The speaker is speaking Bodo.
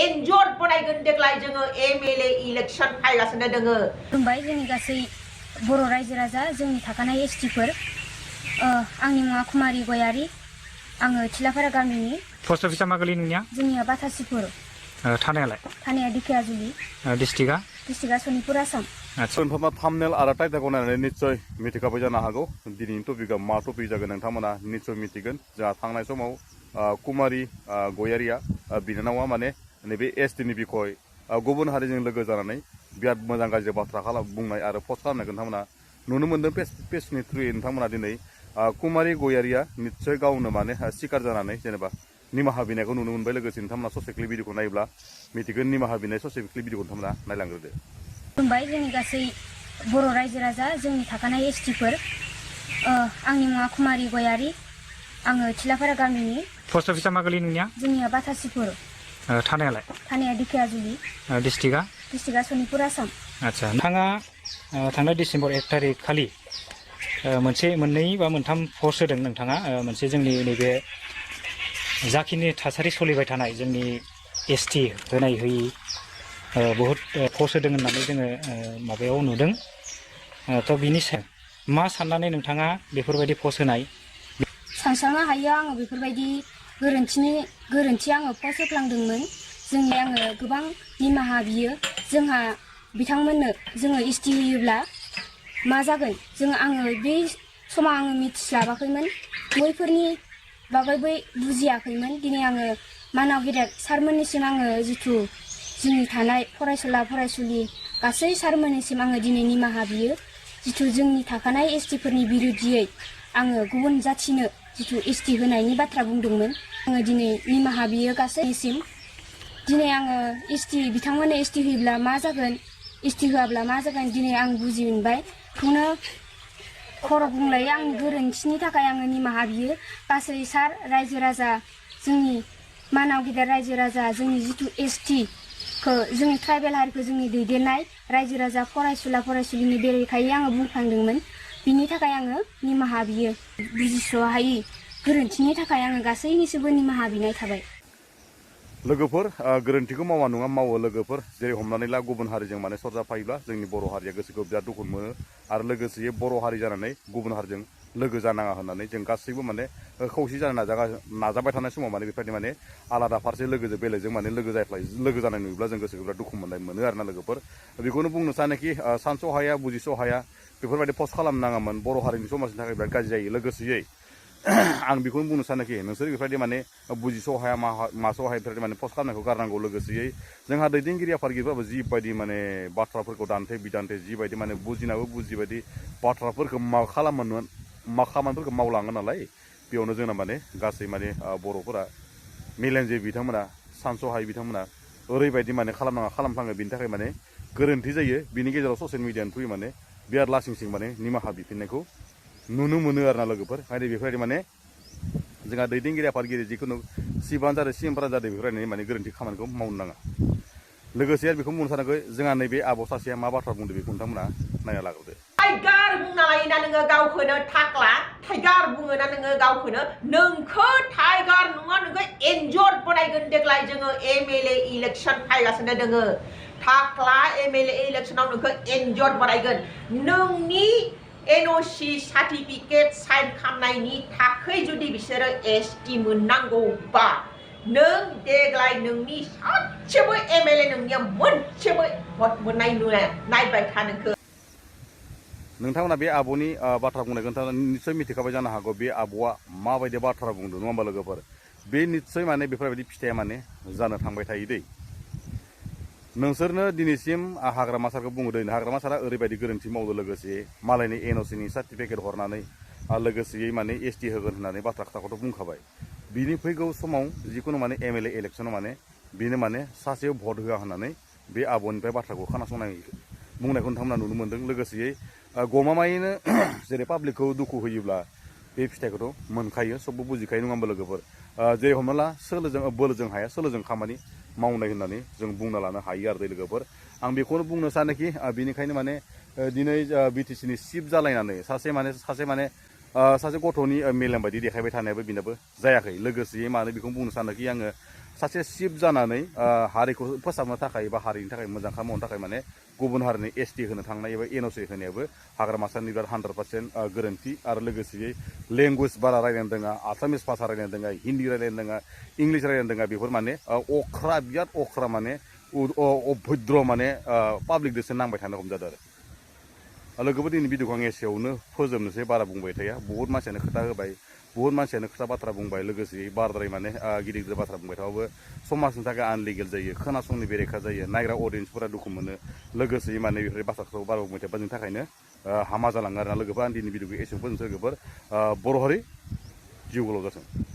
एनजर बनायगोन देग्लाय जोङो एमएलए इलेक्शन फायगासिनो दोङो। खुलुमबाय जोंनि गासै बर' रायजो राजा जोंनि थाखानाय एसटिफोर आंनि मुङा कुमारी गयारी आङो थिलाफारा गामिनि। पोस्ट अफिसा मा गोलैयो नोंनिया? जोंनिया बाथासिफोर। थानायालाय? थानाया दिखियाजुलि। डिस्ट्रिक्टआ सनितपुर आसाम। नोंथांमोना थाम्बनेल आरो टाइटेलखौ नायनानै निश्चय मिथिखाबाय जानो हागौ दिनैनि टपिकआ मा टपिक जागोन नोंथांमोना निश्चय मिथिगोन। जोंहा थांनाय समाव कुमारी गयारिया बिनानावा माने नैबे एसटिनि बिखय गुबुन हारिजों लोगो जानानै बिराद मोजां गाज्रि बाथ्रा बुंनाय आरो पस्ट खालामनायखौ नोंथांमोना नुनो मोन्दों पेजनि थ्रुयै। नोंथांमोना दिनै कुमारी गयारिया निश्चय गावनो माने सिकार जानानै जेनेबा निमाहा बिनायखौ नुनो मोनबाय। लोगोसे नोंथांमोना ससे क्लिप भिडिअखौ नायोब्ला मिथिगोन निमाहा बिनाय ससे क्लिप भिडिअखौ नोंथांमोना नायलांग्रोदो। खुलुमबाय जोंनि गासै बर' रायजो राजा जोंनि थाखानाय एसटिफोर आंनि मुङा कुमारी गयारी आङो थिलाफारा गामिनि। पोस्ट अफिसा मा गोलैयो नोंनिया? जोंनिया बाथासिफोर। थानायालाय? थानाया दिखियाजुलि। डिस्ट्रिक्टआ सनितपुर आसाम। आच्छा, नोंथाङा थांनाय डिसेम्बर 1 तारिख खालि मोननै बा मोनथाम पस्ट होदों नोंथाङा। मोनसे जोंनि नैबे जाखिनि थासारि सोलिबाय थानाय जोंनि एसटि होनाय होयि बहुत पस्ट होदों होननानै जोङो माबायाव नुदों। थ' बिनि सायाव मा साननानै नोंथाङा बेफोरबायदि पस्ट होनाय? सानस्रांनो हायो आङो बेफोरबायदि गोरोन्थि आङो पस्ट होफ्लांदोंमोन। आङो गोबां निमाहा बियो। जोंहा बिथांमोननो जोङो एसटि होयोब्ला मा जागोन आङो बे समाव आङो मिथिस्लाबाखैमोन, बैफोरनि बागै बुजियाखैमोन। दिनै आङो मानाव गेदेर सारमोननिसिम आङो जिथु जोंनि थानाय फरायसुला फरायसुलि गासै सारमोननिसिम आङो दिनै निमाहा बियो। जिथु जोंनि थाखानाय एसटिफोरनि बिरुद्धियै आङो गुबुन जाथिनो जिथु एसटि होनायनि बाथ्रा बुंदोंमोन, आङो दिनै निमाहा बियो गासैनिसिम। दिनै आङो बिथांमोननो एसटि होयोब्ला मा जागोन, एसटि होआब्ला मा जागोन दिनै आं बुजि मोनबाय। बेखौनो खर' बुंलायो आंनि गोरोन्थिनि थाखाय आङो निमाहा बियो। गासै सार रायजो राजा जोंनि मानाव गेदेर रायजो राजा जोंनि जिथु एसटिखौ जोंनि ट्राइबेल हारिखौ जोंनि दैदेननाय रायजो राजा फरायसुला फरायसुलिनि बेरेखायै आङो बुंफ्लांदोंमोन। बिनि थाखाय आङो निमाहा बियो। बुजिस'हायि गोरोन्थिनि थाखाय आङो गासैनिसिमबो निमाहा बिनाय थाबाय। लोगोफोर गोरोन्थिखौ मावा नङा मावो लोगोफोर। जेरै हमनानै ला गुबुन हारिजों माने सरजाफायोब्ला जोंनि बर' हारिया गोसोखौ बिराद दुखु मोनो आरो लोगोसे बर' हारि जानानै गुबुन हारिजों लोगो जानाङा होननानै जों गासैबो माने खौसे जानो नाजाबाय थानाय समाव माने बेफोरबायदि माने आलादा फारसे लोगोजों बेलेगजों माने लोगो जानाय नुयोब्ला जों गोसोखौ बिराद दुखु मोनो आरोना लोगोफोर। बेखौनो बुंनो सानोखि सानस' हाया बुजिस' हाया बेफोरबायदि पस्ट खालामनाङामोन। बर' हारिनि समाजनि थाखाय बिराद गाज्रि जायो। लोगोसेयै आं बेखौनो बुंनो सानोखि नोंसोर बेफोरबायदि माने बुजिस' हाया मास' हाया बेफोरबायदि माने पस्ट खालामनायखौ गारनांगौ। लोगोसेयै जोंहा दैदेनगिरि आफादगिरिफ्राबो जिबायदि माने बाथ्राफोरखौ दान्थे बिदान्थे जिबायदि माने बुजिनाबो बुजिबायदि बाथ्राफोरखौ मा खामानिफोरखौ मावलाङो नालाय, बेयावनो जोंना माने गासै माने बर'फोरा मेलेमजिबि बिथांमोना सानस' हायै बिथांमोना ओरैबायदि माने खालामफ्लाङो। बिनि थाखाय माने गोरोन्थि जायो। बिनि गेजेराव ससियेल मिडियानि थ्रुयै माने बिराद लासिं माने निमाहा बिफिननायखौ नुनो मोनो आरोना लोगोफोर। ओंखायनो बेफोरबायदि माने जोंहा दैदेनगिरि आफादगिरि जिखुनु सिबानो जादों सिएमफोरा जादों बेफोरबायदि माने गोरोन्थि खामानिखौ मावनो नाङा। लोगोसे आरो बेखौ बुंनो सानाखै जोंहा नैबे आब' सासेया मा बाथ्रा बुंदों बेखौ नोंथांमोना नायना लाग्रोदो। टाइगार बुंना लायोना नोङो गावखौनो थाख्ला टाइगार बुङोना नोङो गावखौनो। नोंखौ टाइगार नङा, नोंखौ एनजर बनायगोन देग्लाय जोङो एमएलए इलेक्शन फायगासिनो दोङो। थाख्ला एमएलए इलेक्शनाव नोंखौ एनजर बनायगोन। नोंनि एनअसि सार्टिफिकेट साइन खालामनायनि थाखाय जुदि बिसोरो एसटि मोननांगौबा नों देग्लाय नोंनि सासेबो एमएलए नोंनिया मोनसेबो भट मोननाय नुया। नायबाय था नोंखौ। नोंथांमोना बे आब'नि बाथ्रा बुंनायखौ नोंथाङा निस्सय मिथिखाबाय जानो हागौ बे आब'आ माबायदि बाथ्रा बुंदों नङा होमबा लोगोफोर। बे निस्सय माने बेफोरबायदि फिथाइया माने जानो थांबाय थायो दै। नोंसोरनो दिनैसिम हाग्रामा सारखौ बुंदों हाग्रामा सारा ओरैबायदि गोरोन्थि मावदों। लोगोसे मालायनि एनअसिनि सार्टिफिकेट हरनानै लोगोसेयै माने एसटि होगोन होननानै बाथ्रा खोथाखौथ' बुंखाबाय। बिनि फैगौ समाव जिखुनु माने एमएलए इलेक्सनाव माने बेनो माने सासेयाव भट होआ होननानै बे आब'निफ्राय बाथ्राखौ खोनासंनाय बुंनायखौ नोंथांमोना नुनो मोन्दों। लोगोसेयै गमामायैनो जेरै पाब्लिकखौ दुखु होयोब्ला बे फिथाइखौथ' मोनखायो, सबबो बुजिखायो नङा होमबा लोगोफोर। जेरै हमना ला बोलोजों हाया सोलोजों खामानि मावनाय होननानै जों बुंना लानो हायो आरो लोगोफोर। आं बेखौनो बुंनो सानोखि बेनिखायनो माने दिनै बिटिसिनि चिफ जालायनानै सासे गथ'नि मेलेम बायदि देखायबाय थानायाबो बेनाबो जायाखै। लोगोसेयै मानो बेखौ बुंनो सानोखि आङो सासे चिफ जानानै हारिखौ फोसाबनो थाखाय बा हारिनि थाखाय मोजां खामानि मावनो थाखाय माने गुबुन हारिनि एसटि होनो थांनाय एबा एनअसि होनायाबो हाग्रामा सारनि बिराद 100% गोरोन्थि आरो लोगोसेयै लेंगुवेज बारा रायलायनो रोङा आसामिस भाषा रायलायनो रोङा हिन्दी रायलायनो रोङा इंलिश रायलायनो रोङा बेफोर माने अख्रा बिराद अख्रा माने अभद्र माने पाब्लिकजोंसो नांबाय थानो हमजादों आरो लोगोफोर दिनै भिडिअखौ आं एसेयावनो फोजोबनोसै बारा बुंबाय थाया बहुत मानसियानो खोथा होबाय बहुत मानसियानो खोथा बाथ्रा बुंबाय लोगोसे बाराद्राय माने गिदिर गिदिर बाथ्रा बुंबाय थाबाबो समाजनि थाखाय आनलिगेल जायो खोनासंनो बेरेखा जायो नायग्रा अडियेन्सफोरा दुखु मोनो लोगोसे माने बेफोर बाथ्राखौ बारा बुंबाय थाबा जोंनि थाखायनो हामा जालाङो आरोना लोगोफोर आं दिनै भिडिअखौ एसेयावनो फोजोबनोसै लोगोफोर बर' हारि जिउ गोलाव जाथों।